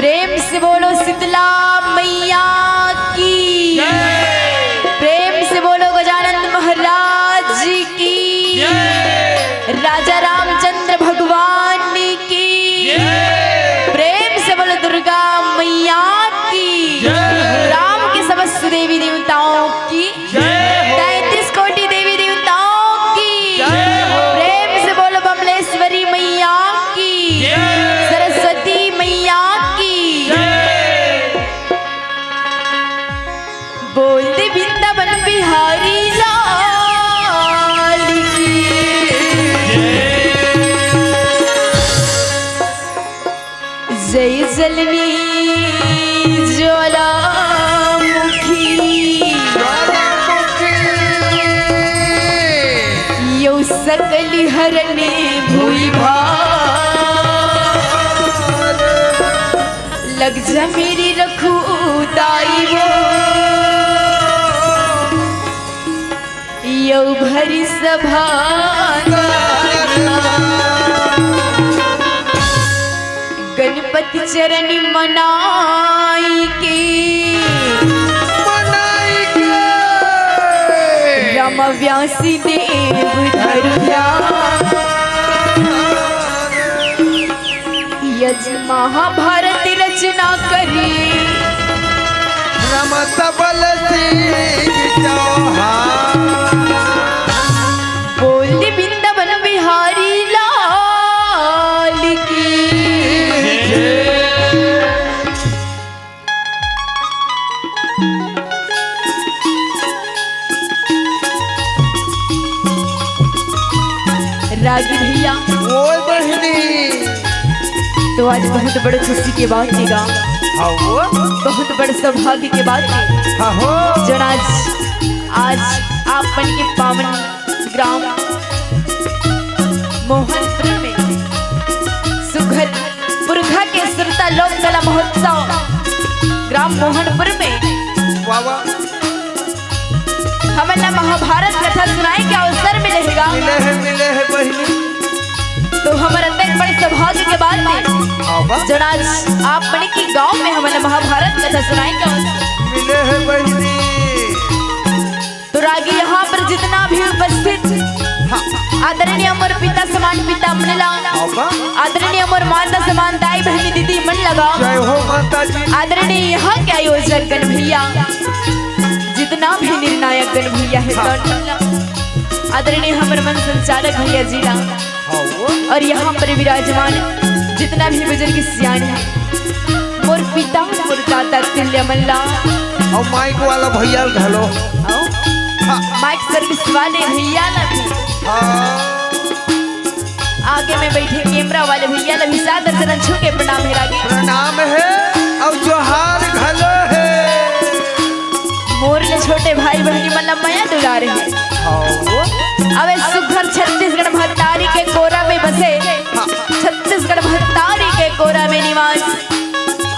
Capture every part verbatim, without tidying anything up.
प्रेम से बोलो शीतला मैया की। प्रेम से बोलो गजानंद महाराज जी की। राजा रामचंद्र भगवान की। प्रेम से बोलो दुर्गा मैया की। राम के समस्त देवी देवताओं की। तैंतीस कोटि देवी देवताओं की। प्रेम से बोलो बमलेश्वरी मैया की। सरस्वती मैया की। बोल दे वृंदावन बिहारी लाल की। जय जलनी ज्वालामुखी। यो सकल हरने भुई भार। लग जा मेरी रखू दाई वो। यौ भरी सभा गणपति चरण मनाई के। मनाई के। राम व्यासी देव धरुया। यज महाभारत रचना करी। रमत बल सिंह चौहान। बोल वृंदावन बिहारी लाल की। रागी भैया। बोल बहिनी। तो आज बहुत बड़ खुशी के बात हे गा। हाँ वो। बहुत बड़ सौभाग्य के बात हे। हाँ हो। जन आज, आज आप मन के पावन ग्राम मोहनपुर में सुघर पुरखा के सुरता लोक कला महोत्सव ग्राम मोहनपुर में वाह, वाह। हमन ला महाभारत कथा सुनाए के अवसर मिले हे गा। मिले हे, मिले हे बहिनी। तो हमर अतेक बड़ सौभाग्य के बात हे। हाँ, वाह। जन आज आप मन के गांव में हमन ला महाभारत कथा सुनाए के अवसर मिले हे बहिनी। तो रागी यहाँ पर जितना भी उपस्थित हाँ। आदरणीय मोर पिता समान पिता मन ला, हाँ, वाह। आदरणीय मोर माता समान दाई बहिनी दीदी मन लगा, जय हो माता जी। आदरणीय यहाँ के आयोजक गण भैया, जितना भी निर्णायक गण भैया हे हाँ। आदरणीय हमर मन संचालक भैया जी ला, हाँ वो। और यहाँ पर विराजमान जितना भी बुजुर्ग सियान हे, मोर पिता, मोर दादा तुल्य मन ला। अउ माइक वाला भैया घलो। अउ हाँ। माइक सर्विस वाले भैया ला भी। हाँ। आगे में बैठे कैमरा वाले भैया ला भी सादर चरण छू के प्रणाम हे रागी। प्रणाम हे अउ जोहार घलो हे। मोर ले छोटे भाई बहिनी मन ला मया दुलार हे। हाँ वो। अबे सुघर छत्तीसगढ़ महतारी के कोरा में बसे, हाँ। छत्तीसगढ़ महतारी के कोरा में निवास।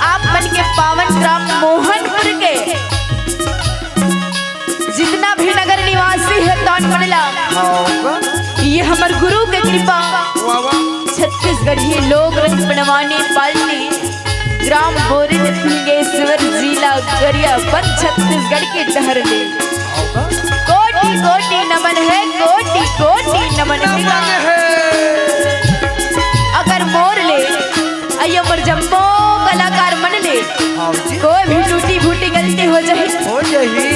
आप मन के पावन ग्राम मोहनपुर के जितना भी नगर निवासी हे तौन मन ला, हाँ वो। ये हमर गुरु के कृपा। वाह, वाह। छत्तीसगढ़ी लोक रंग बनवाने पालने ग्राम बोरिन सिंगेश्वर, जिला गरियाबंद, छत्तीसगढ़ के डहर ले। कोटि कोटि नमन हे, कोटि कोटि नमन हे। नमन हे। अगर मोर ले, अइयो मोर जम्मो कलाकार मन ले, हाँ जी। कोई भी टूटी फूटी गलती हो जाही, हो जाही।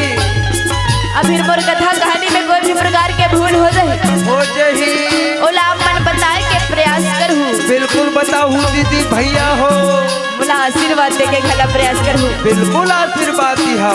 अभी मोर कथा कहानी में कोई भी प्रकार के भूल हो जाही, हो जाही। ओला आप मन बताए के प्रयास करहू। बिल्कुल बताहू दीदी भैया हो। मोला आशीर्वाद दे के घला प्रयास करहू। बिल्कुल आशीर्वाद दिहा।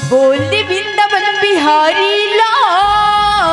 बोल वृंदावन बिहारी लाल।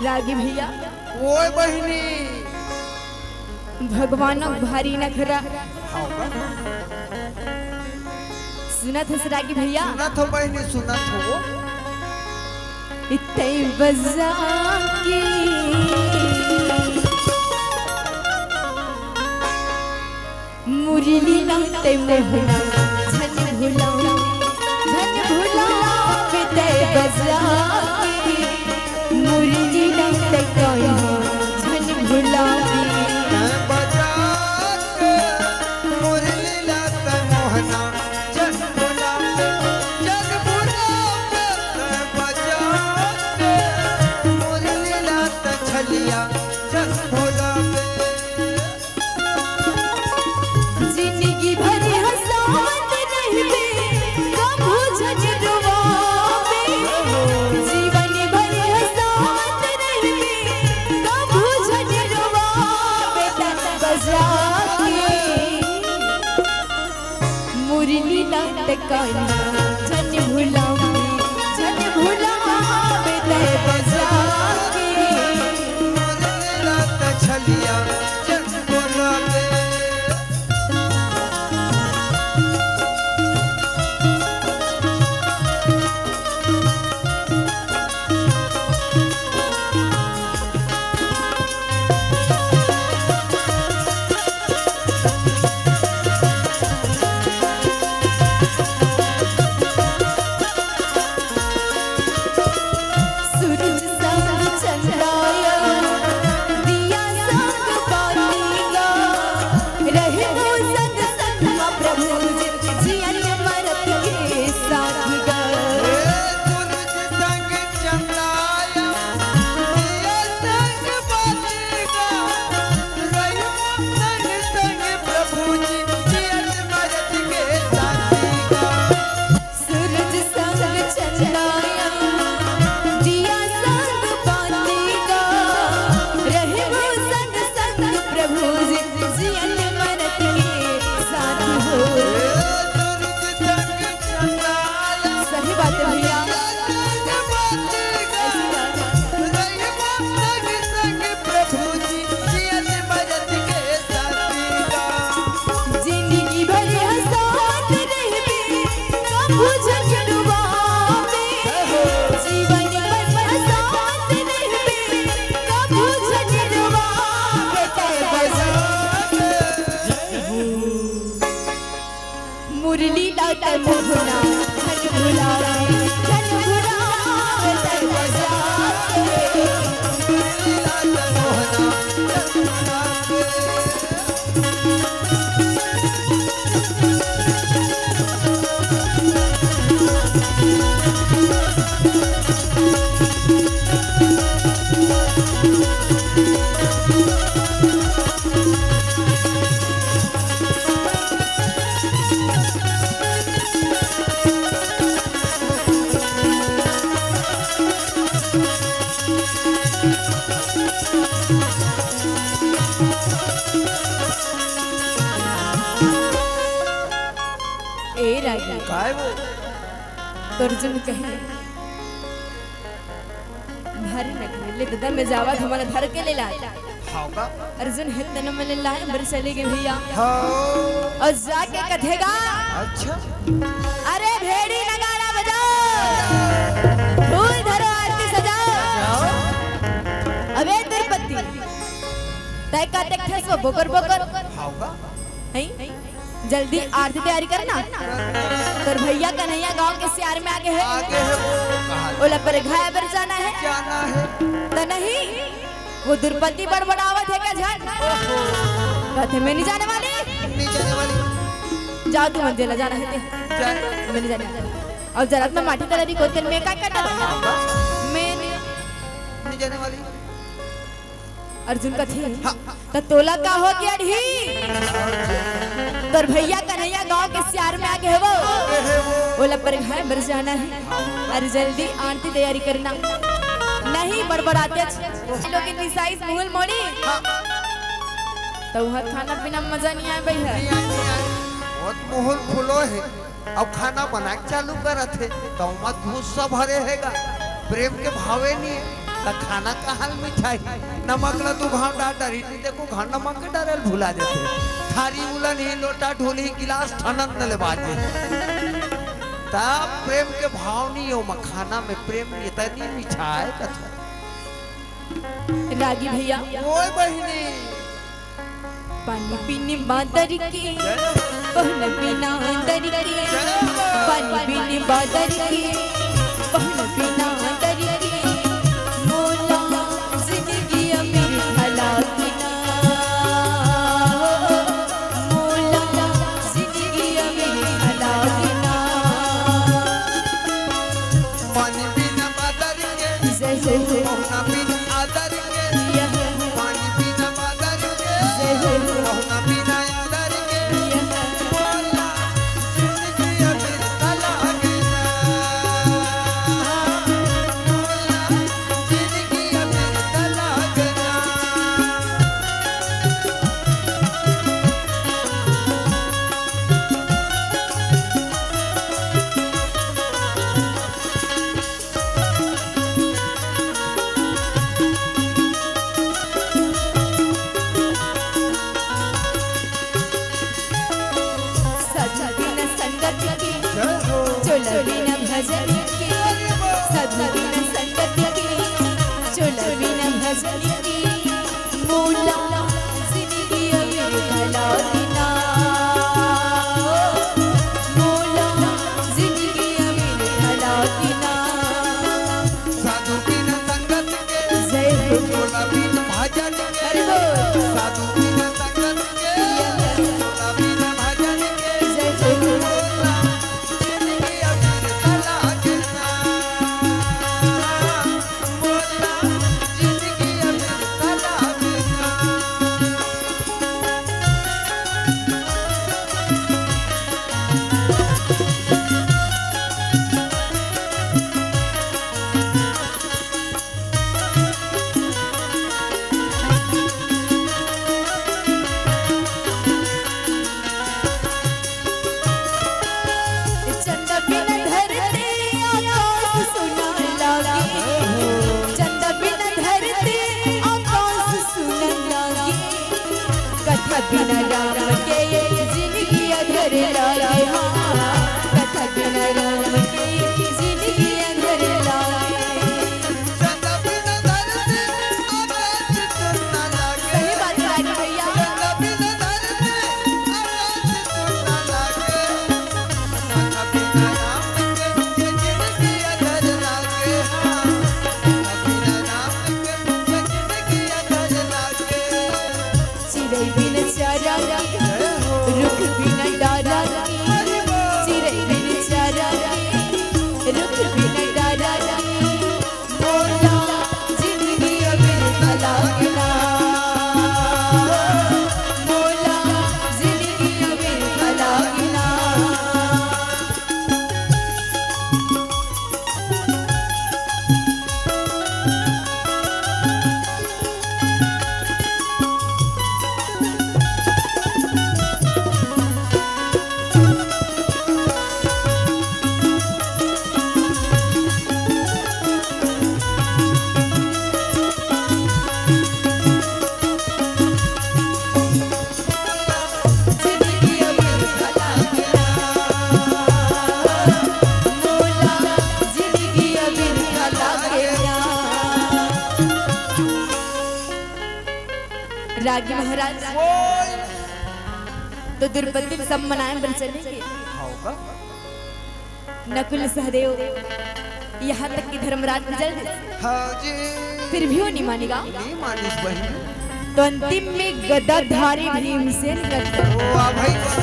रागी भैया। ओए बहिनी। भगवान भारी नखरा। हाँ बा। सुनत हस रागी भैया? सुनत हो बहिनी, सुनत हो। इतई बजा के मुरली ला तै मोहना झन भुलावे, झन भुलावे तै बजा के। मुरली ला तै कहियो झन भुलावे। तै बजा के मुरली ला तै मोहना झन भुलावे, झन भुलावे तै बजा के। मुरली ला तै छलिया झन भुलावे। जिंदगी भर हंसावत रहिबे, कभू झन रोवावे। जीवन भर हंसावत रहिबे, कभू झन रोवावे। तन बजा के मुरली ला तकाना झन भुलावे, झन भुलावे तै बजा के। मुरली ला तै छलिया झन भुलावे। सूरज संग चंद्राया, दिया संग बाती गा, रहे हो संग संग मा प्रभु जी, जियत मरत के साथी गा। हे सूरज संग चंद्राया, दिया संग बाती गा, रहे हो संग संग प्रभु जी, जियत मरत के साथी गा। सूरज संग चंदाया, दिया संग बाती गा, रहे हो संग संग प्रभु जी, जियत मरत के साथ हो। सूरज संग चंदाया, सही बात है भैया। दिया संग बाती गा, ऐसी बात है। रहे हो संग संग प्रभु जी, जियत मरत के साथी गा। जिंदगी भर हंसात रहिबे, कभू झन रोवावे। जीवन भर हंसात रहिबे, कभू झन रोवावे। तै बजा मुरली ला तै मोहना झन भुलावे, झन भुलावे तै बजा के। मुरली ला तै मोहना झन भुलावे। ए रागी। काय वो? तो अर्जुन कहे, भारी नखरे ले दादा, मैं जावत हूँ, मोला धर के ले ला। हाँ का? अर्जुन हे तन मन लाए, बर चले गे भैया। हाँ। अउ जाके कथे गा। अच्छा। अरे भेड़ी नगाड़ा बजाओ, फूल धरो आरती सजाओ। अबे द्रौपदी, तै का देखथस वो बोकर बोकर? हाँ का? हैं? जल्दी आरती तैयारी करना। तोर भैया कन्हैया गांव के सियार में आगे हे। आगे हे वो। कहाँ? ओला परघाय बर जाना हे। जाना हे। त नहीं, वो द्रौपदी बड़बड़ावत हे का झन? ओहो। कथे, "मैं नहीं जाने वाली।" नहीं जाने वाली। जाओ तुमन जेला जाना हे ते। जाए। मैं नहीं जाने वाली। अउ जरा मैं माटी तला रही कोतन में का करना? मैं नहीं नहीं जाने वाली। अर्जुन कथे, हाँ। "त तोला का हो गे अड़ही? तोर भैया कन्हैया गांव के सियार में आगे हे वो। ओला परघाय बर जाना हे। अरे जल्दी आरती तैयारी करना।" नहीं बड़बड़ातेच। लोग निसाइस मुहुल मोड़ी। हाँ। त उहाँ खाना पीना मजा नहीं आए भैया। नहीं आए, नहीं आए। बहुत मुहुल फुलो हे। अउ खाना बनाए के चालू करत हे, त ओमा गुस्सा भरे हे गा, प्रेम के भावे नहीं हे। त खाना कहाँ ले मिठाही? नमक ला दू घांव डार डारी, देखो घांव नमक के डारे ल भुला जाथे। थारी उलन ही, लोटा ढोल ही, गिलास ठनन न ले बाजे। तब प्रेम के भाव नहीं हो, म खाना में प्रेम नहीं, तनी मिठाई कथा। रागी भैया। ओए बहिनी। पानी बिन बादर के, पहुन बिना दर के, पानी बिन बादर के, पहुन बिना दर के, मोला जिंदगी अमीर भला के ना, मोला जिंदगी अमीर भला के ना। पानी बिना बादर के, जय हो। पहुना बिन आदर के, यह। पानी बिना बादर के, जय हो। पहुना बिना आदर के, यह। मोला जिंदगी अमीर भला के ना। मोला जिंदगी अमीर भला के ना। साधु बिना संगत के, जय हो। चोला बिना भजन के। साधु बिना संगत के, चोला बिना भजन के। मोला जिंदगी अमीर भला के ना, मोला जिंदगी अमीर भला के ना। साधु बिना संगत के, जय हो। चोला बिना भजन के। अरे बोल। साधु बिना संगत के, चोला बिना भजन के। जय हो। मोला जिंदगी अमीर भला के ना। मोला जिंदगी अमीर भला के ना। चंदा बिना धरती आकाश सुना लागे, चंदा बिना धरती आकाश सुना लागे। कथा बिना राम के ये जिंदगी अधर लागे, हाँ। कथा बिना राम के ये जिंदगी अधर लागे। सही बात है रागी भैया। चिरई बिन चारा, रुख बिन डारा, चिरई बिन चारा, रुख बिन डारा। मोला जिंदगी अमीर भला के ना, मोला जिंदगी अमीर भला के ना। रागी महाराज, तो द्रौपदी सब मनाए बर चले गे। हाँ का? नकुल सहदेव, यहाँ तक कि धर्मराज भी जल गए। हाँ जी। फिर भी वो नहीं मानेगा। नहीं मानिस बहिनी। तो अंतिम में गदाधारी भीमसेन करता। वाह भाई वाह।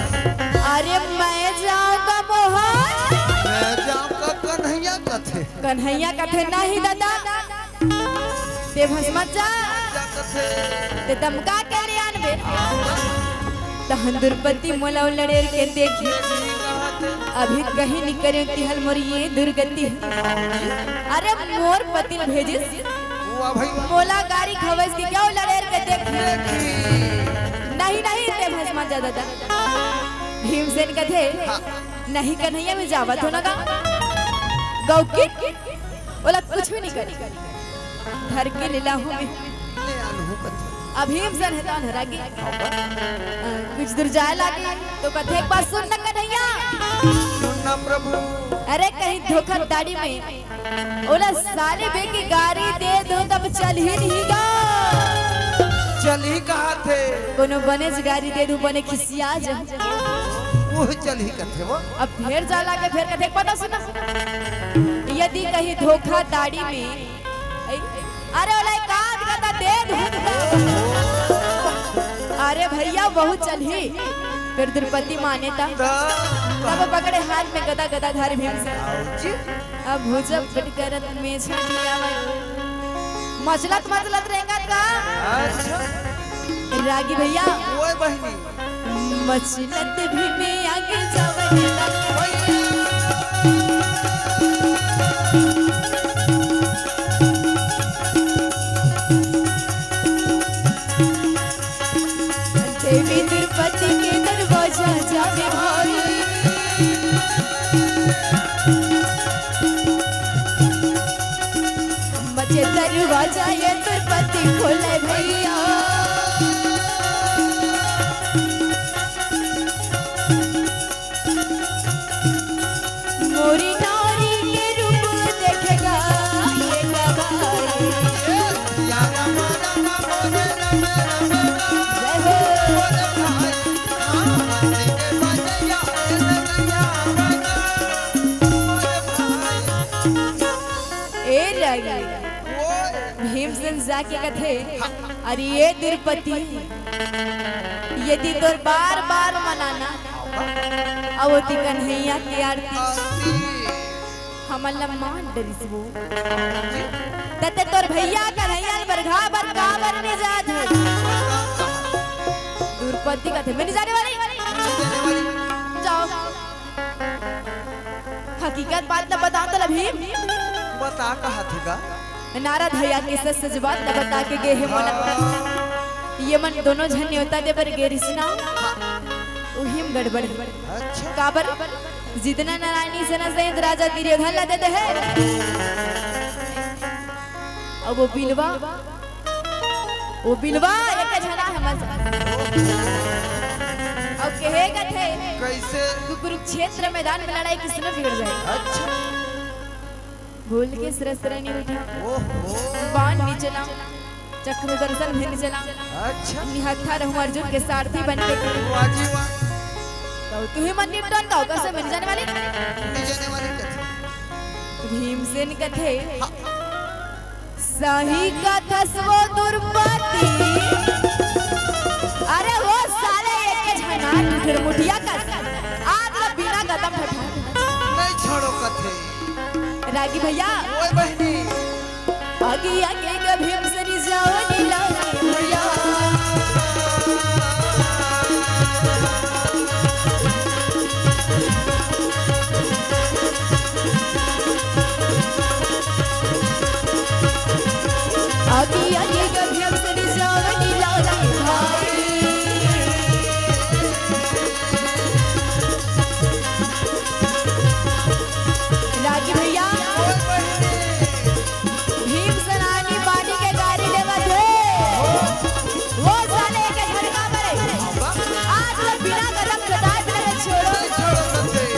अरे मैं जाऊंगा मोहन। मैं जाऊंगा कन्हैया कथे। कन्हैया कथे नहीं दादा। ते भस्मा जा। ते तमका के ले आनबे। तहन द्रौपदी मोला लड़ेर के देखी। अभी कहीं नहीं करे तिहल मोर ये दुर्गति। अरे मोर पतिल भेजिस। वाह भाई वाह। मोला गारी खवस के क्यों लड़ेर के देखी। नहीं, नहीं, ते भस्मा जा दादा। भीमसेन कथे, हाँ। नहीं कन्हैया में जावत हो ना गा। गौ की ओला कुछ भी नहीं करे। धर के ले लाहूं मैं। ले आलू कथे। अभी हम जन है तौन हरा के। हाँ बा। अ, कुछ दूर जाए लागे तो कथे, "एक बात सुन न कन्हैया।" सुन ना प्रभु। अरे कहीं धोखाधड़ी में ओला साले बे के गारी दे दो तब चलही नहीं गा। चलही कहाथे। कोनो बने ज गारी दे दो, बने खिसिया जा। वो चलही कथे वो। अब फेर जाए लागे, फेर कथे, "एक बात सुन ना।" यदि कहीं धोखाधड़ी में अरे ओला एक आध गदा दे दूं। अरे भैया, वहू चलही। फेर द्रौपदी माने ता। ता। तब पकड़े हाथ में गदा, गदा धारी भीमसेन। आओ जी। अब भुजब बटकरत में छाटी आवे। मचलत मचलत रेंगत का। अच्छा। रागी भैया। ओए बहिनी। मचलत भी में आगे जावत। देवी द्रौपदी के दरवाजा जावे भाई। मचे दरवाजा ये द्रौपदी खोले भैया। मोरी नारी के रूप देखेगा ये गवाई। जय हो। ए रागी, भीमसेन जाके कथे, "अरे ये द्रौपदी, यदि तोर बार बार मनाना, अवती कन्हैया के आरती, हमन ला मान डरिस वो। तते तोर भैया कन्हैया बरघा बर काबर नहीं जात हे?" द्रौपदी कथे, "मैं नहीं जाने वाली।" जाओ। हकीकत बात ला बताओ तो भीम। बता कहाथे गा। नारद ह आके सच सच बात ला बता के गे हे मोला। ये मन दोनों झन न्योता दे बर गे रिहिस ना। उही म गड़बड़ हे। अच्छा। काबर? जितना नारायणी सेना सहित राजा दुर्योधन ला दे दे हे। अब वो बिलवा, वो बिलवा एक झना हे हमर संग। अब कहे कथे, कैसे? तू कुरुक्षेत्र मैदान में लड़ाई किसने बिगड़ जाए? अच्छा। भूल के शस्त्र नहीं उठा। ओहो। बाण नहीं चला, चक्र दर्शन भी नहीं चला। अच्छा। निहत्था रहूं अर्जुन के सारथी बन के। वाह जी वाह। तो तू ही मन निपटन का कैसे मिल जाने वाली? मिल जाने वाली कथे। भीमसेन कथे। हाँ। सही कथस वो द्रौपदी। अरे वो साले एक झना ठुठुर मुठिया कस। आज वो बिना गदम ठठा। नहीं छोड़ो कथे। रागी भैया। ओए बहिनी। आगे आगे ग भीमसेन जाओ नीला भैया। आगे आगे ग भीमसेन जाओ नीला भाई। रागी भैया, भीमसेन आनी बानी के गारी देवत हे। वो साले के घर का मरे। आज वो बिना कदम घटाए बिना छोड़ो।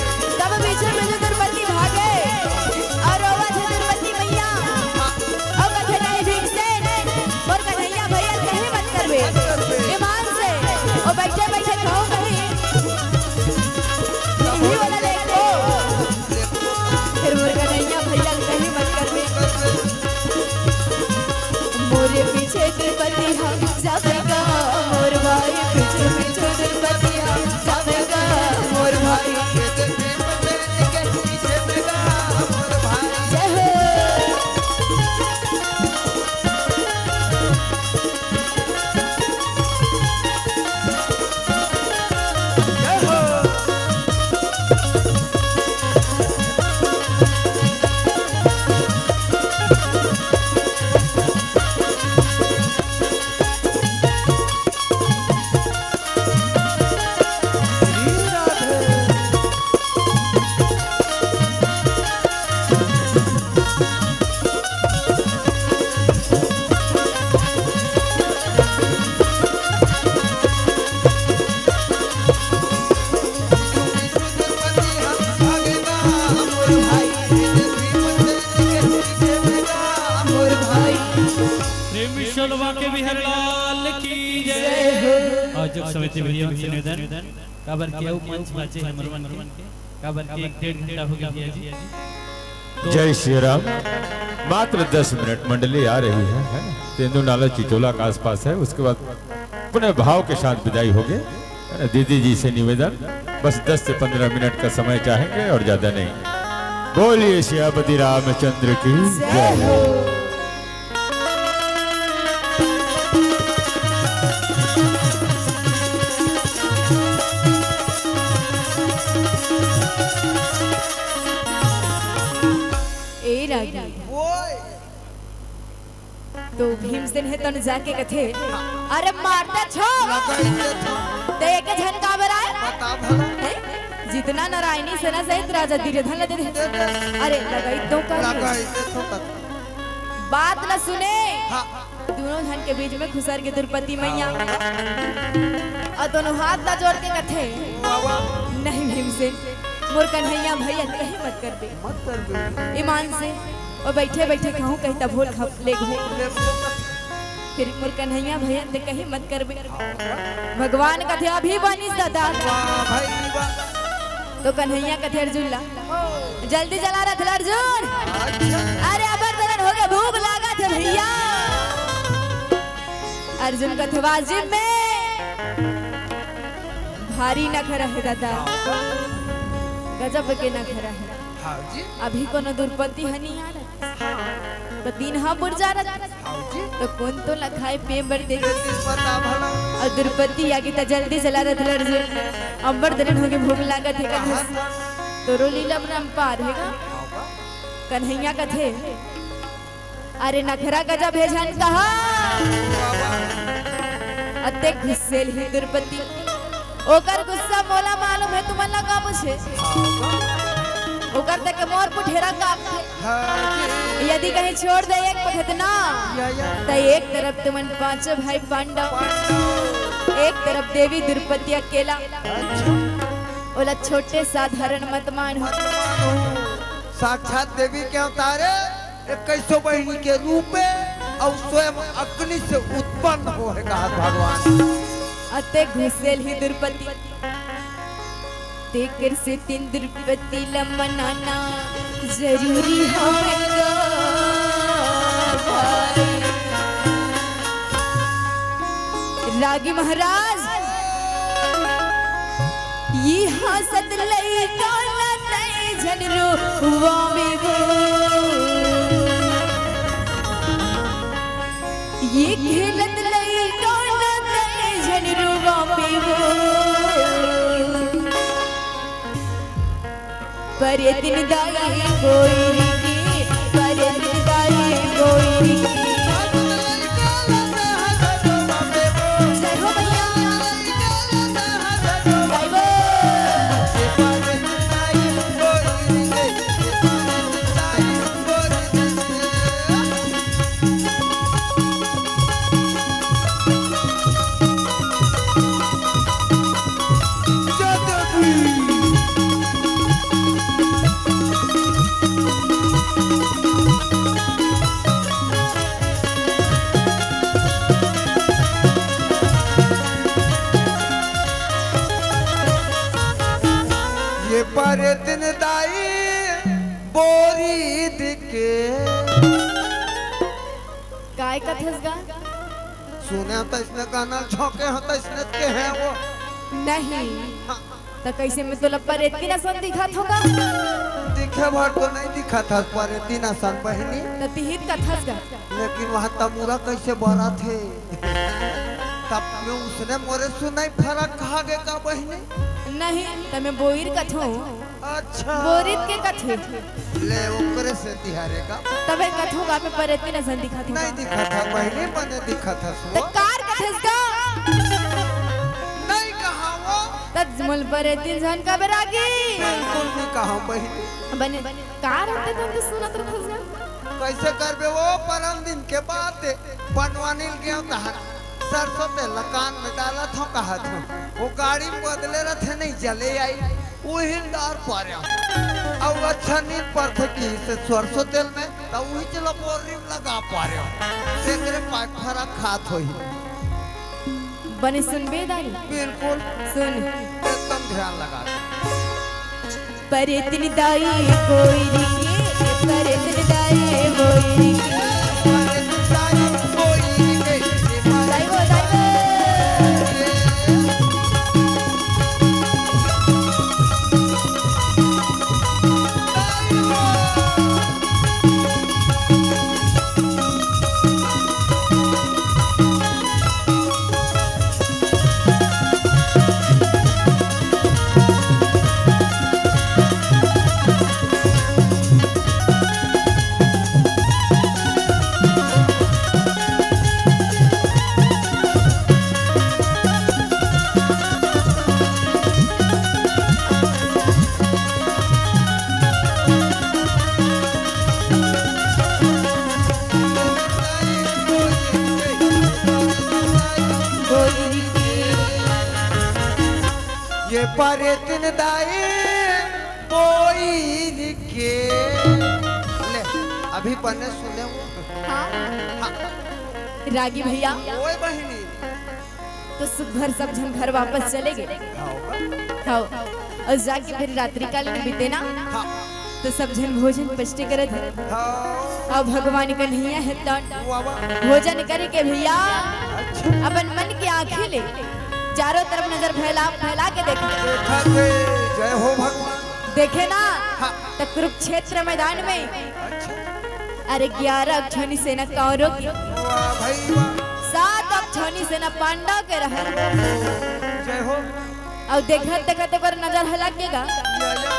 आयोजक समिति भैया से निवेदन, काबर के अउ मंच बाचे हे हमर मन के, काबर के एक डेढ़ घंटा हो गया भैया जी। जय श्री राम। मात्र दस मिनट मंडली आ रही है, है ना? तेंदू नाला चिचोला के आसपास है, उसके बाद अपने भाव के साथ विदाई होगे। दीदी जी से निवेदन, बस दस से पन्द्रह मिनट का समय चाहेंगे और ज्यादा नहीं। बोलिए सियापति रामचंद्र की जय हो। ए रागी। ओए। तो भीमसेन हे तन जाके कथे, "अरे मारता छो।" लगाई दे छो। ते एक झन काबर आय? बता भला। हैं? जितना नारायणी सेना सहित राजा दुर्योधन ला दे दे। दे दे। अरे लगाई दो का। लगाई दे छो कथा। बात न सुने। हाँ। दोनों झन के बीच में खुसर के द्रौपदी मैया। हाँ। अउ दोनों हाथ ला जोड़ के कथे, वाह, वाह। "नहीं भीमसेन, मोर कन्हैया भैया कहीं मत कर दे।" मत कर दे। ईमान से, अउ बइठे बइठे कहूँ कहीं त भोल खप ले घूम। ले घूम। फिर मोर कन्हैया भैया ते कहीं मत करबे। भगवान कथे अभी बनिस दादा। वाह भाई वाह। तो कन्हैया कथे अर्जुन ला, "जल्दी चला रथ ला अर्जुन।" अच्छा। अरे अबर दरन हो गया, भूख लागत हे भैया। अर्जुन कथे वाजिब में भारी नखरा हे दादा, गजब के नखरा हे। हाँ जी। अभी कोनो द्रौपदी ह नहीं आ रहा। हाँ। तो दिन ह बुर जा रहा। हाँ जी। तो कोन तो लखाए पे बर दे दे। बता भला। अउ द्रौपदी आगे त जल्दी चला रथ ला अर्जुन। अबर दरन हो गया, भूख लागत हे कन्हैया। तो रोली लबरम पार हे का? हाँ बा। कन्हैया कथे, अरे नखरा गजब हे झन कहा। अतेक गुस्सेल ही द्रौपदी। ओकर गुस्सा मोला मालूम हे, तुमन ला का पूछे? ओकर तक मोर पुठेरा कांपथे। यदि कहीं छोड़ दे एक पखत ना, या, या। त एक तरफ तुमन पांचों भाई पांडव, पांडव। एक तरफ देवी द्रौपदी अकेला। अच्छा। ओला छोटे साधारण मत मानहू। मत मानहू। साक्षात देवी के अवतार हे। इक्कीसों बहिनी के रूपे अउ स्वयं अग्नि से उत्पन्न हो हे, कहत भगवान। अतेक गुस्सेल ही द्रौपदी। तेकर सेती द्रौपदी ल मनाना जरूरी हवे गा भाई। रागी महाराज, ये हंसत लइका ला तैं झन रोवावे वो। ये खेलत लइका ला तैं झन रोवावे वो। परे दिन दाई गोरी की, परे दिन दाई गोरी की। जय हो मैया। जय हो। ये परे दिन दाई बोरी दिके। काय कथस गा? सुने त इसने गाना झोंके हो त इसने के है वो। नहीं। हाँ। त कैसे मैं तोला परेती नसन दिखत होगा? दिखे भर तो नहीं दिखत हस परेती नसन बहिनी। त तिहित कथस गा। लेकिन वहाँ तमूरा कैसे बरत हे? तब मैं उसने मोरे सुनाई फरक कहा गे का बहिनी? नहीं, त मैं बोइर कथों। अच्छा। बोरित के कथे। ले ओकरे से तिहारे का। तबे कथों का मैं परेती नसन दिखत होगा। नहीं दिखत है, बहिनी बने दिखत है त सुआ। कार कथस का? नहीं कहा वो। त मोल परेती झन का बेरागी। बिल्कुल नहीं कहा बहिनी। बने कार होते तुम तो सुनत रहत हस ना। कैसे करबे वो परम दिन के बात है। बनवानी ल गेंव तहन सरसों तेल ल कान में डालत हों, कहत हों, वो गाड़ी में बदले रथे, नहीं जले आई, उही ल डार पारेंव। अउ अच्छा नींद परथे कि से सरसों तेल में, त उही च ल बोरी में लगा पारेंव। तेकरे पाय फरक खात होही। बने सुनबे दाई? बिल्कुल। सुन। एकदम ध्यान लगा। परेतिन दाई बोइरी के, परेतिन दाई बोइरी के। परेतिन दाई बोइरी के। दाई वो, दाई वो। ये परेतिन दाई बोइरी के। ले, अभी बने सुने हो? हाँ। हाँ। रागी भैया। ओए बहिनी। तो सुबह सब झन घर वापस चले गे। हाँ। अउ जाके फिर रात्रिकालीन बीते ना। हाँ। तो सब झन भोजन पचटी करत हे। हाँ। अउ भगवान कन्हैया हे तन। वाह, वाह। भोजन करके भैया अच्छा। अपन मन के आँखी ले चारों तरफ नजर फैला, फैला के देखे। देखा थे, जय हो भगवान। देखे ना, हाँ। तो कुरुक्षेत्र मैदान में अच्छा। अरे, ग्यारह अक्षौनी सेना कौरव के, वाह भाई वाह। सात अक्षौनी सेना पांडव के रहे। जय हो। अउ देखत देखत ओकर नजर हलक गे गा। या, या।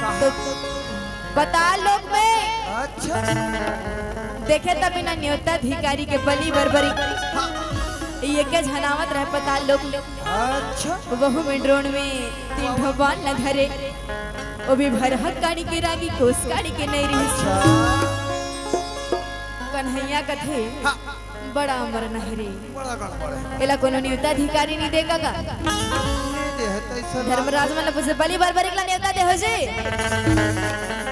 कहाँ? तो पाताल लोक में अच्छा। देखे तब बिना न्योता अधिकारी के बलि बरबरी। हाँ। ये के झनावत रहे पाताल लोक में। अच्छा। वहू में ड्रोन में तीन ठो बाण ल धरे। वो भी भरहक काड़ी के रागी कोस काड़ी के नहीं रही। अच्छा। कन्हैया कथे, हाँ। बड़ा अमर नहरे। बड़ा गड़बड़ हे। एला कोनो न्योता अधिकारी नहीं देगा का? नहीं दे हे, तो ऐसा धर्मराज मन ल पूछे, बलि बरबरी ला न्योता दे हो जी?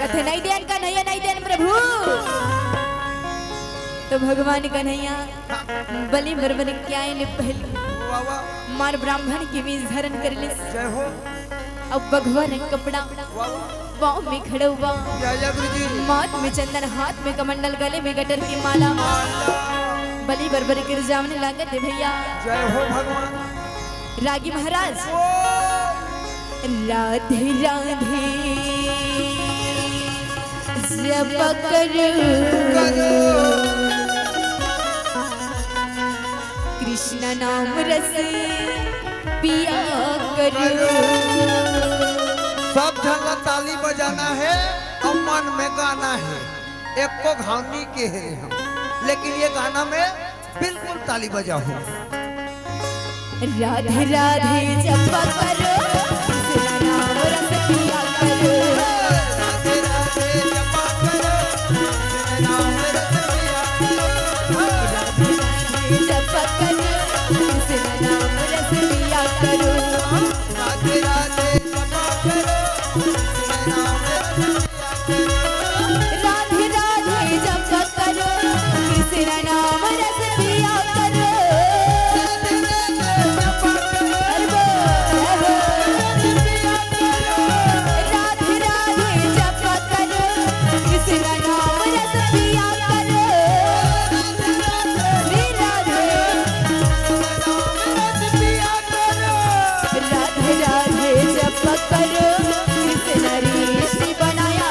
कथे, नहीं देन कन्हैया, नहीं देन प्रभु। तो भगवान कन्हैया बलि बरबरी के आए ले पहले वाह, वाह। मार ब्राह्मण के वेश धारण कर ले। जय हो। अब बघवा रंग कपड़ा, वाह, वाह। पाँव में खड़उवा, या, या, गुरुजी। माथ में चंदन, हाथ में कमंडल, गले में गटर की माला। माला। बलि बरबरी के रिझावन लागत हे भैया। जय हो भगवान। रागी महाराज। ओ। राधे राधे जप करो। करो। कृष्ण नाम रस पिया करो। सब झन ला ताली बजाना हे अउ मन में गाना हे। एको घाव नहीं के हे हम, लेकिन ये गाना में बिल्कुल ताली बजाओ। राधे राधे जप करो, कृष्ण नाम रस पिया करो। राधे राधे जप करो, कृष्ण नाम रस पिया करो। राधे राधे जप करो, कृष्ण नाम रस पिया करो। राधे राधे जप करो, कृष्ण नाम रस पिया करो। राधे राधे जप करो, कृष्ण नाम रस पिया करो। अरे बोल, जय हो। राधे राधे जप करो, कृष्ण नाम रस पिया करो। श्री राधे। राधे राधे जप करो, कृष्ण ऋषि बनाया।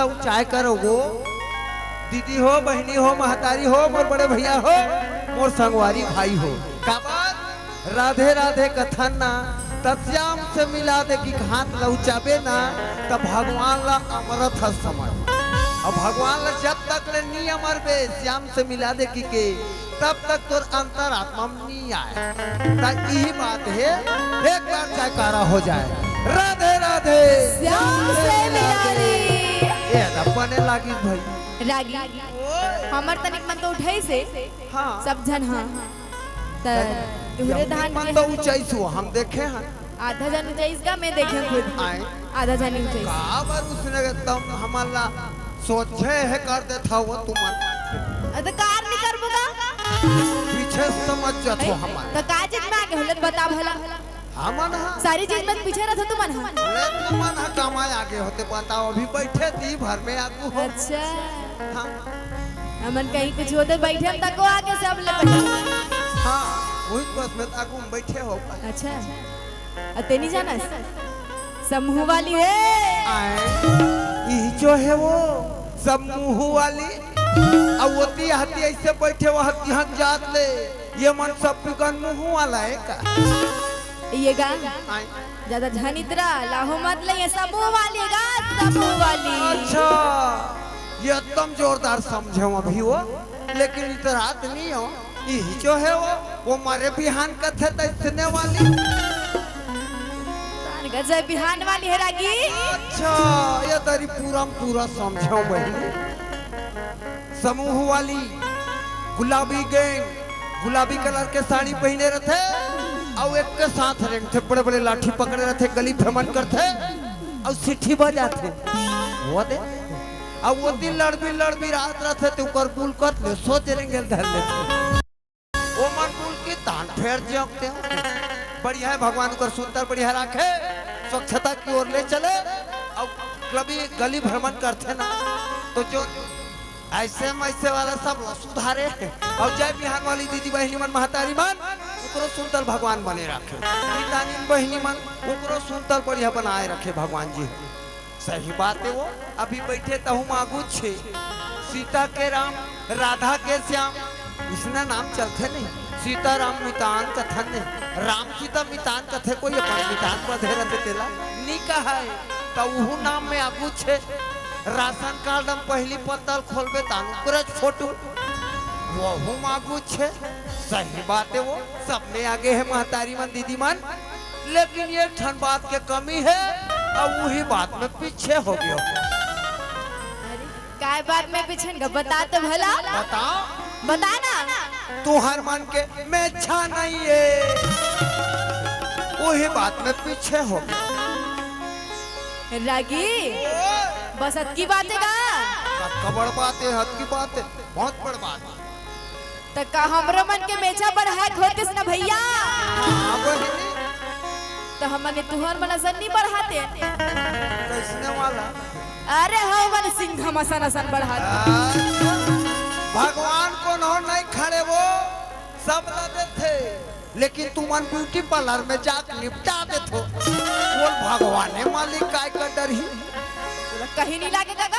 ऊंचाई करो गो। दीदी हो, बहिनी हो, महतारी हो, मोर बड़े भैया हो, मोर संगवारी भाई हो। काबर राधे राधे कथन ना, त श्याम से मिला दे कि हाथ ल ऊंचाबे ना, त भगवान ला अमरत ह समझ। अउ भगवान ला जब तक ले नी अमरबे, श्याम से मिला दे कि के, तब तक तोर अंतरात्मा म नी आय। त इही बात हे, एक बार जयकारा हो जाए। राधे राधे। श्याम से मिला दे। ए, त बने लागिस भाई। रागी, ओए। हमर तनिक मन तो उठाइस हे। हाँ। सब झन, हाँ। त तुहरे धान मन तो उचाइस हो, हम देखे हन। आधा झन उचाइस का, मैं देखे खुद। आए। आधा झन उचाइस। काबर उसने एकदम हमन ला सोझे हे कर देथव तुमन। अ, त कार नी करबो का? पीछे से समझ जाथो हमन। त का चीज में आगे होले त बता भला। हमन ह। सारी चीज में पीछे रहिथो तुमन ह। ले तुमन ह कमाए आगे होते बताओ, अभी बैठे दी भर में आगू हो। अच्छा। हाँ। हमन कहीं कुछ होते बैठे हम तको आगे सब ले बैठे। हाँ, वही बस में आगू में बैठे हो। अच्छा। अते नी जानस? समूह वाली हे। आए, इही जो हे वो, समूह वाली। अउ ओती हती ऐसे बैठे, वह तिहक जात ले, ये मन सब दुकान मुंह वाला हे का? ये गा, आए। ज्यादा झन इतरा, लाहो मत ले, ये समूह वाली गा, समूह वाली। अच्छा, ये एकदम जोरदार समझे हो अभी वो, लेकिन इतरात नी हो। इही जो हे वो, वो मरे बिहान कथे त इसने वाली। तान गजय बिहान वाली हे रागी। अच्छा, ये तरी पूरा म पूरा समझो बहिनी। समूह वाली, गुलाबी गैंग, गुलाबी कलर के साड़ी पहिने रथे, अउ एक के साथ रेंगथे, बड़े-बड़े लाठी पकड़े रथे, गली भ्रमण करथे, अउ सिट्ठी बजाथे। वो दे, अउ वो दिन लड़बी लड़बी रात रथे, ते ओकर बुल कत ले, सोच रेंगेल धर लेथे। ओमन कुल के तान फेर जोंकते हो। बढ़िया हे, भगवान ओकर सुंदर बढ़िया राखे, स्वच्छता की ओर ले चले। अउ गली, गली भ्रमण करथे ना, तो जो ऐसे मैसे वाला सब ला सुधारे। अउ जय बिहान वाली दीदी बहिनी मन, महतारी मन, ओकरो सुंदर भगवान बने राखे। मितानिन बहिनी मन, ओकरो सुंदर बढ़िया बनाए रखे भगवान जी। सही बात हे वो, अभी बैठे तहूँ मागू छे। सीता के राम, राधा के श्याम, इसने नाम चलथे नहीं। सीता राम मितान कथन ने, राम सीता मितान कथे, कोई अपन मितान बधे रथे तेला नी कहाय। त उहू नाम में आगू छे। राशन कार्ड म पहली पत्तल खोलबे तान ओकरेच फोटो, वहू मागू छे। सही बात हे वो, सब में आगे हे महतारी मन, दीदी मन। लेकिन एक ठन बात के कमी हे, अउ उही बात में पीछे हो गयो। अरे, काय बात में पीछे न, बता तो भला। बता। बता ना। तुहर मन के मेछा नहीं हे, उही बात में पीछे हो गयो। रागी, बस अतकी बात हे का? अतका बड़ बात हे, अतकी बात हे, बहुत बड़ बात हे। त का हमरो मन के मेछा बढ़ात होतिस न भैया? हाँ, बहिनी। त हमन तुहर मन असन नी बढ़ाते। कइसने वाला? अरे हो मन सिंघम असन असन बढ़ाते। अच्छा, भगवान कोनो नहीं खड़े वो, सब ला देथे, लेकिन तुमन ब्यूटी पार्लर में जाके निपटा देथो। बोल भगवाने मालिक काय कर डरही? कहीं नहीं लागे काका।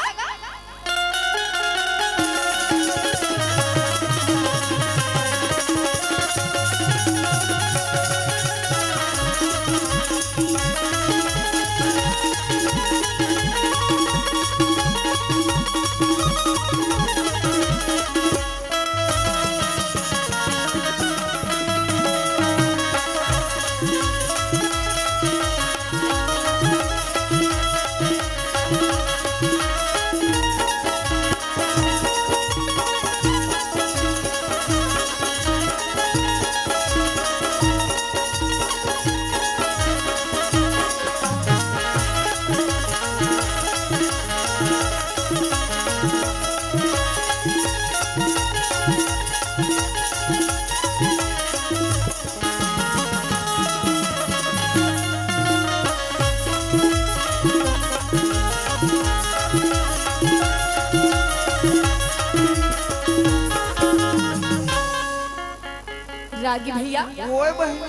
रागी भैया। ओए बहिनी।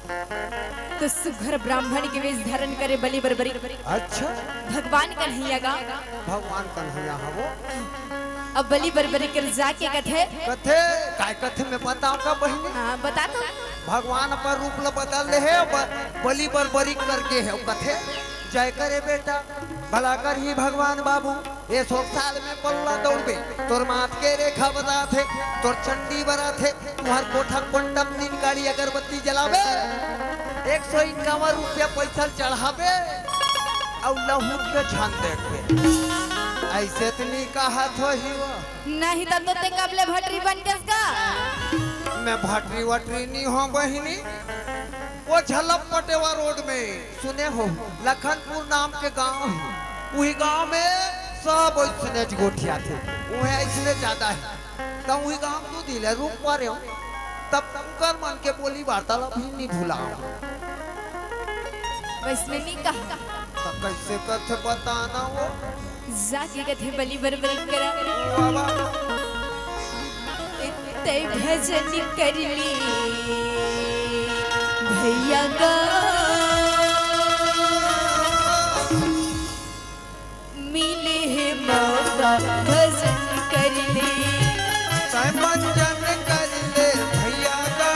तो सुघर ब्राह्मण के वेश धारण करे बलि बरबरी। अच्छा। भगवान कन्हैया गा। भगवान कन्हैया हवो। अब बलि बरबरी कर जाके कथे। कथे, काय कथे मैं बताओ का बहिनी? हाँ, बता तो। भगवान अपन रूप ल बदल ले हे, ब-, बलि बरबरी करके हे, कथे, जय करे बेटा, भला करही भगवान बाबू, ये सौ साल में पल्ला दौड़बे, तोर माथ के रेखा बदलाथे, तोर चंडी बराथे, तुहर कोठा कोंडम दिन गाड़ी अगरबत्ती जलाबे, एक सौ इक्यावन रुपया पैसा चढ़ाबे, अउ लहुट के छान देखबे। ऐसे तो नहीं कहा थो ही वो। नहीं तब तो ते कब ले भटरी बन के का? मैं भटरी वटरी नहीं हो बहिनी, वो झलप पटेवा रोड में सुने हो, लखनपुर नाम के गांव हे, उही गांव में सब ओइसने गोठियाथे, उहे अइसने ज्यादा हे। त उही गांव दू दिन ले रुक परे हो, तब उनकर मन के बोली वार्तालाप भी नहीं भुलाओ। वैसने नहीं कहा। त कैसे कथे बताना वो? जाके कथे बलि बरबरी करा। बाबा। ते भजन कर ले भैया गा, मिले हे मौका भजन कर ले। तय मंजन कर ले भैया गा,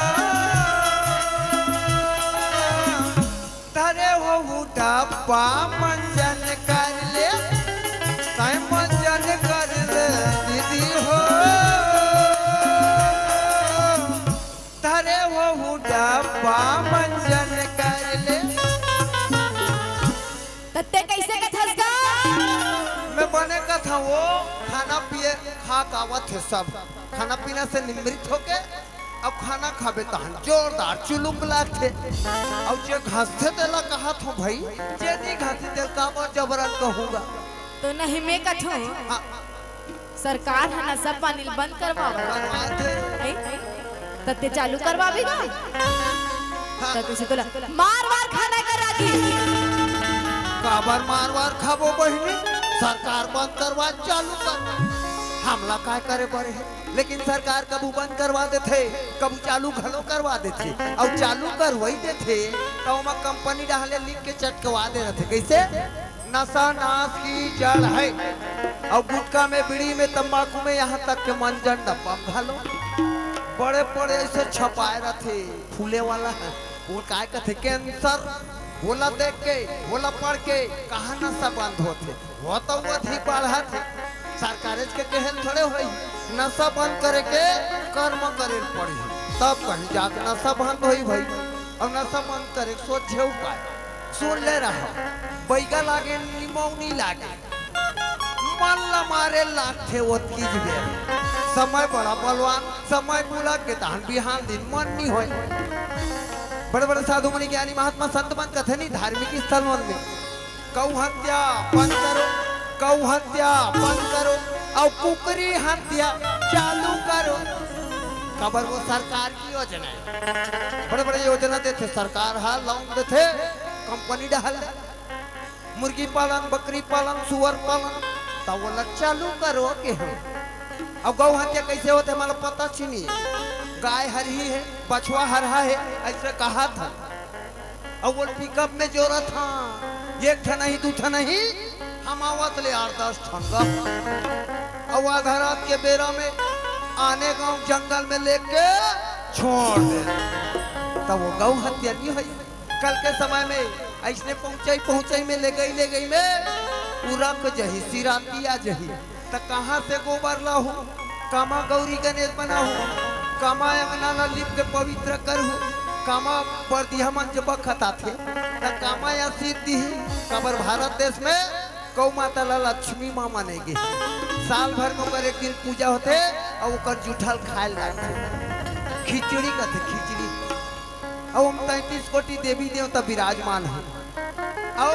धरे हो उठापा मंजन कर ले, तय मंजन कर ले दीदी हो। धरे हो उठापा मंजन कर ले। तत्ते कैसे कथस गा? मैं बने कथा वो, खाना पिए खा कावत हे सब, खाना पीना से निमृत होके अब खाना खाबे तहन जोरदार चुलुक लागथे। अउ जे घसथे तेला कहत हो भाई, जे नहीं घसथे तेला काबर जबरन कहूंगा। तो नहीं मैं कथूं, हाँ। सरकार ह नशा पानी ल बंद करवावत हे। हैं? त ते चालू करवाबे गा? हाँ। त तुझे तोला मार वार खाना कर राखी। काबर मार वार खाबो बहिनी? सरकार बंद करवा चालू कर, हमला काय करे बरे हे? लेकिन सरकार कभू बंद करवा देथे, कभू चालू घलो करवा देथे, अउ चालू करवई देथे त ओमा कंपनी डहार ले लिख के चटकवा दे रथे। कैसे? नशा नाश की जड़ है। अउ गुटखा में, बीड़ी में, तंबाकू में, यहाँ तक के मंजन डब्बा में घलो बड़े बड़े ऐसे छपाए रथे, फूले वाला है, वो काय कथे, कैंसर। ओला देख के, ओला पढ़ के कहाँ नशा बंद होथे? वो तो अधिक बढ़त हे। सरकारेच के कहे ले थोड़े होई, नशा बंद करे के कर्म करे ल पड़ही, तब कहीं जाके नशा बंद होई भाई। अउ नशा बंद करे के सोझे उपाय सुन ले रहा, बैगा लागे निमौनी लागे, मन ला मारे लागथे ओतकी बेर। समय बड़ा बलवान, समय बुला के तहन बिहान दिन मन नहीं होय। बड़े बड़े साधु मुनि ज्ञानी महात्मा संत मन कथे नहीं, धार्मिक स्थल मन में गौ हत्या बंद करो, गौ हत्या बंद करो, अउ कुकरी हत्या चालू करो। काबर वो सरकार की योजना है, बड़े बड़े योजना देथे सरकार हा, loan देथे कंपनी डहार ले, मुर्गी पालन, बकरी पालन, सुअर पालन, त ओला चालू करो के हम। अब गौ हत्या कैसे होथे, मला पता च नहीं। गाय हरही है, बछवा हरहा है, ऐसे कहा था। अउ वो पिकअप में जोरत हा, एक ठन नहीं, दू ठन नहीं, हम आवत ले आठ दस ठन गा। अउ आधा रात के बेरा में आने गांव जंगल में लेके छोड़ दे, तब वो गौ हत्या नहीं होई। कल के समय में ऐसने पहुंचाई पहुंचाई में ले गई ले गई में पूरा को जही सिराती आ जही। त कहाँ से गोबर लाहू? कामा गौरी गणेश बनाहू? कामा अंगना ला लिप के पवित्र करहू? कामा परदिहा मन जे बखत आथे, त कामा आशीष दिही? काबर भारत देश में गौ माता ला लक्ष्मी माँ माने गे। साल भर में ओकर एक दिन पूजा होथे अउ ओकर जूठा ल खाए ल लागथे। खिचड़ी कथे, खिचड़ी। अउ हम तैंतीस कोटि देवी देवता विराजमान है। अउ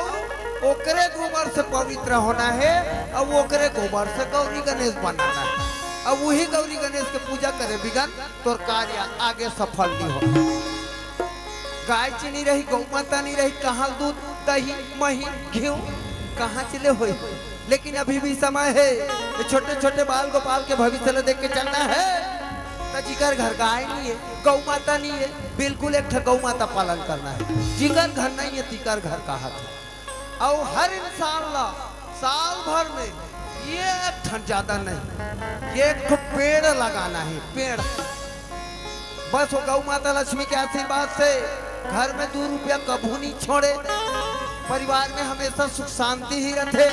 ओकरे गोबर से पवित्र होना है, अउ ओकरे गोबर से गौरी गणेश बनाना है। अउ वही गौरी गणेश के पूजा करे बिगन तोर कार्य आगे सफल नहीं हो। गाय चीनी रही, गौ माता नहीं रही, कहाँ दूध, दही, मही, घी कहाँ चले होई? लेकिन अभी भी समय है, ये छोटे छोटे बाल गोपाल के भविष्य ला देख के चलना है। तो जिकर घर गाय नहीं है, गौ माता नहीं है, बिल्कुल एक ठे गौ माता पालन करना है। जिकर घर नहीं है, तिकर घर कहाथे। अउ हर इंसान ला साल भर में ये एक ठन ज्यादा नहीं, ये एक ठो पेड़ लगाना है, पेड़। बस वो गौ माता लक्ष्मी के आशीर्वाद से घर में दू रुपया कभू नहीं छोड़े, परिवार में हमेशा सुख शांति ही रथे।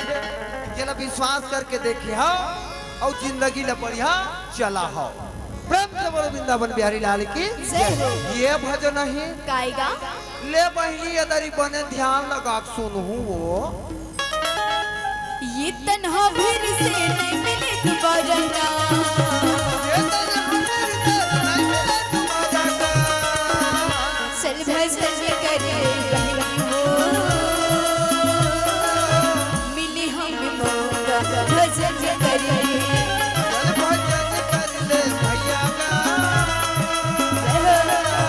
जेला विश्वास करके देखे हा अउ जिंदगी ला बढ़िया चला हा। प्रेम से बोलो वृंदावन बिहारी लाल की जय हो। ये भजन ही गाएगा। ले बहिनी, ये दरी बने ध्यान लगा के सुनहू वो। ये तन्हा भीड़ से नहीं मिले दोबारा ना। ये तन्हा भीड़ से नहीं मिले दोबारा ना। चल भजन करे बहिनी हो, मिली हमें मौका भजन करे। चल भजन कर ले भैया का। जय हो।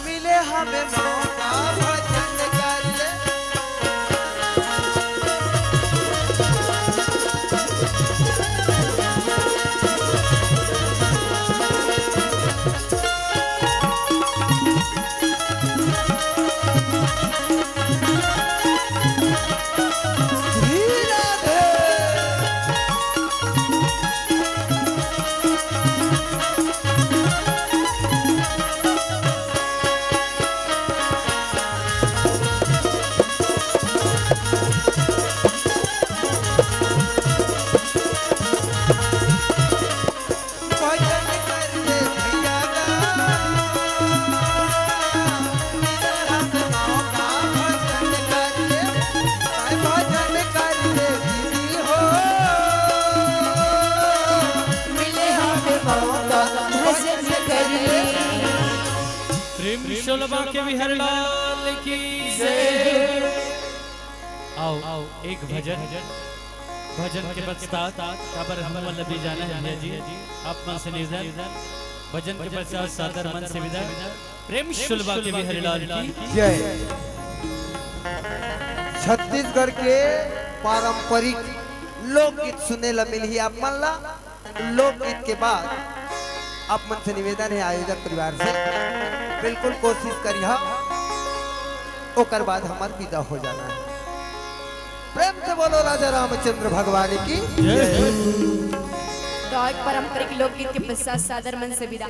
मिले हमें मौका भजन कर ले। भजन कर ले भैया का, मिले हाथ मौका भजन कर ले, भजन कर ले दीदी हो। मिले हाथ मौका भजन कर ले। प्रेम शोलबा के बिहारी लाल की जय। आओ, आओ, एक भजन, भजन के पश्चात काबर हम मन ल बिजाना है भैया जी, आप मन से निवेदन, भजन के पश्चात सादर मन से विदा। प्रेम शोलबा के बिहारी लाल की जय। छत्तीसगढ़ के पारंपरिक लोकगीत सुने ला मिलही आप मन ला। लोकगीत के बाद आप मन से निवेदन है आयोजक परिवार से, बिल्कुल कोशिश करिहा, ओकर बाद हमर विदा हो जाना है। प्रेम से बोलो राजा रामचंद्र भगवान की। तो आज पारंपरिक लोकगीत के पश्चात सादर मन से विदा।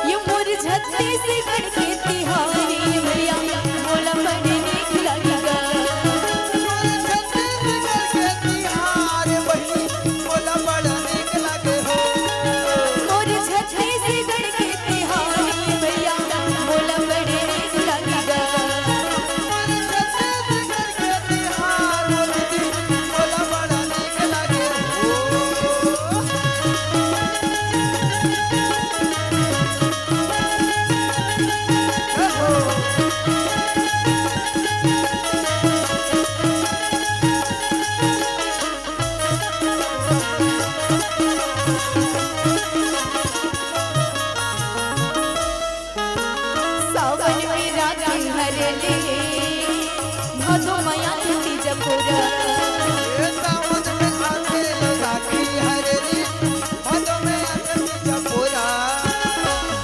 ये मोर छत्तीसगढ़ के तिहार ये भैया, मोला बड़ नीक लगेगा। मोर छत्तीसगढ़ के तिहार बहिनी, मोला बड़ नीक लगे हो। मोर छत्तीसगढ़ के तिहार ये भैया, मोला बड़ नीक लगेगा। मोर छत्तीसगढ़ के तिहार मोर दीदी, मोला बड़ नीक लगे हो। सावन में राखी हरेली, भादो मया तीज पूरा। ए सावन में आथे राखी हरेली, भादो मया तीज पूरा।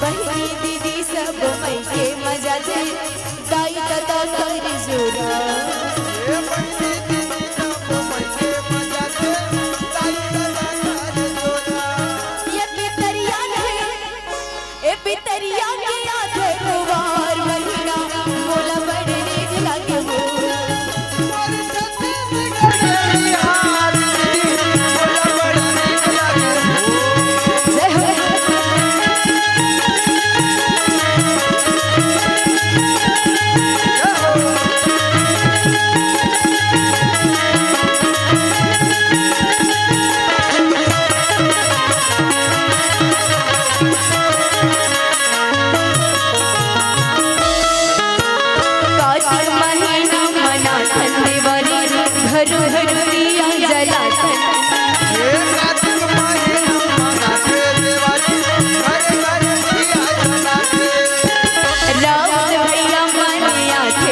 बहिनी दीदी सब मइके मजा दे, दाई ददा कर जोरा। ए बहिनी दीदी सब मइके मजा दे, दाई ददा कर जोरा। ये पितरिया नहीं, ए पितरिया के आथे कुवार महीना, मोला बड़ नीक लागे हो। मोर छत्तीसगढ़ के बिहार जी, मोला बड़ नीक लागे हो। जय हो। जय हो।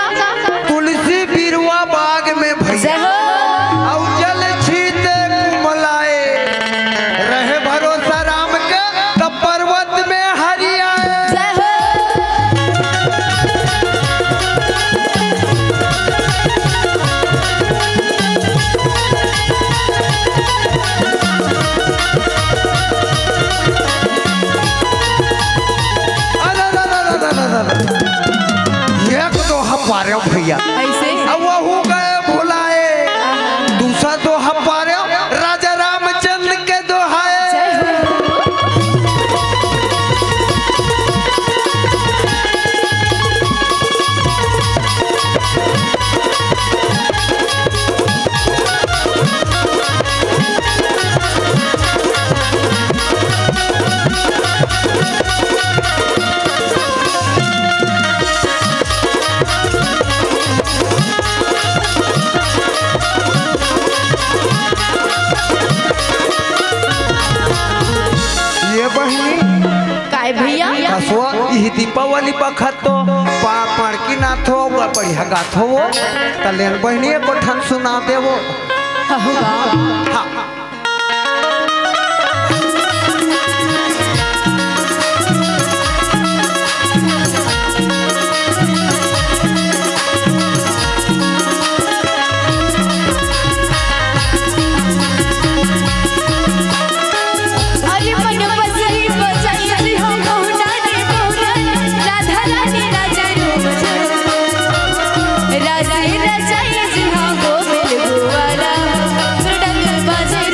का? तुलसी बिरवा बाग में भैया। जय हो। अउ जल छीते कुमलाए। रहे भरोसा राम के, तब पर्वत में हरि आए। जय हो। अरे, अरे, अरे, अरे, अरे, अरे। एक दोहा पारे भैया। ऐसे? अब वहू गए भुलाए। दूसरा दोहा पारे राजा रामचंद्र के दोहाए। जय हो। ये बहिनी। काय भैया? हसो, इही दीपावली बखत तो पा-, पाड़की नाथ हो, वो बढ़िया गात हो वो। त लेन बहिनी एको ठन सुना दे वो। हहु गा। हाँ। अरे मन बजरी बजाई जी हो गौना रे गौना, राधा रानी राजा रूप जो। राजे रचाई जी हो गोविंद गोवाला, मृदंग बाजे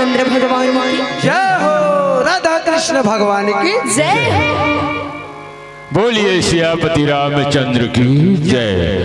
चंद्र भगवान की जय हो। राधा कृष्ण भगवान की। जय हो। बोलिए सियापति रामचंद्र की जय।